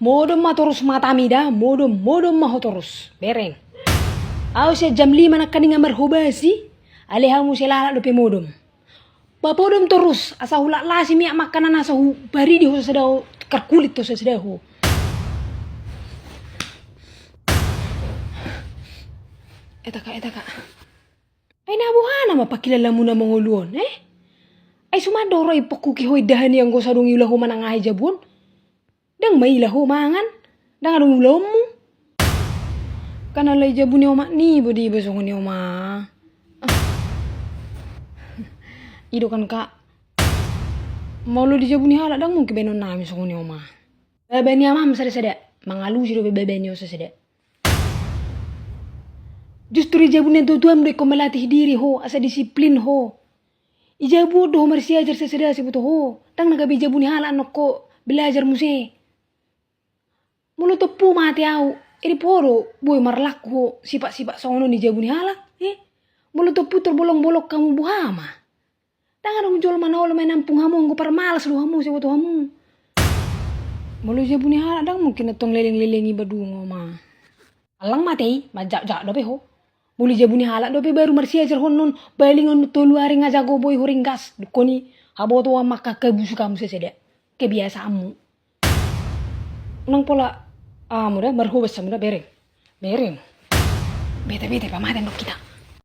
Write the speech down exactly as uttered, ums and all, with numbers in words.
Modom ma torus matami da, modom, modom ma ho torus. Bereng. Au sian jam lima nangkaningan marhobasi, alai hamu muse lalap dope modom. Bapodom torus, asa hulat lasi miak makanan asa hubaridi ho sasada ho, karkulit ho sasada ho. Eta ka, eta ka. Ai na boha nama pakilalamuna mangolu on, eh? Ai suman do ro ipokkuki ho indahan i anggo sadong iula ho manang aha i jabu on. Ndang maila ho mangan, ndang adong ulaonmu. Kan alai jabu ni omak niba do iba songon i oma. Ah. I do kan ka. Molo di jabu ni halak ndang mungkin baenon nami songon i oma. Baba ni amam sada-sada, mangalusi dope baba ni ho sasada. Justru di jabu ni natuatuam do ingkon melatih diri ho, asa disiplin ho. I jabu on do ho marsiajar sasada siboto ho, ndang na gabe i jabu ni halak annon ho belajar muse. Molo tompu mate au, iri podo boi marlaku ho sipat-sipat songon on i jabu ni halak, eh? Molo tompu terbolong-bolong hamu boha ma? Ndang adong jolma na olo manenampung hamu anggo parmalas do hamu siboto hamu. Molo i jabu ni halak ndang mungkin antong leleng-leleng iba dungo ma. Allang mate i, manjak-jak dope ho. Molo i jabu ni halak dope baru marsiajar ho annon, balingon tolu ari nga jago boi ho ringgas, dungkon i habotoan mangkangka busuk hamu sasada. Kebiasaanmu. Unang pola hamu da, marhobas hamu da, bereng. Bereng. Bete-bete pamaten dok hita.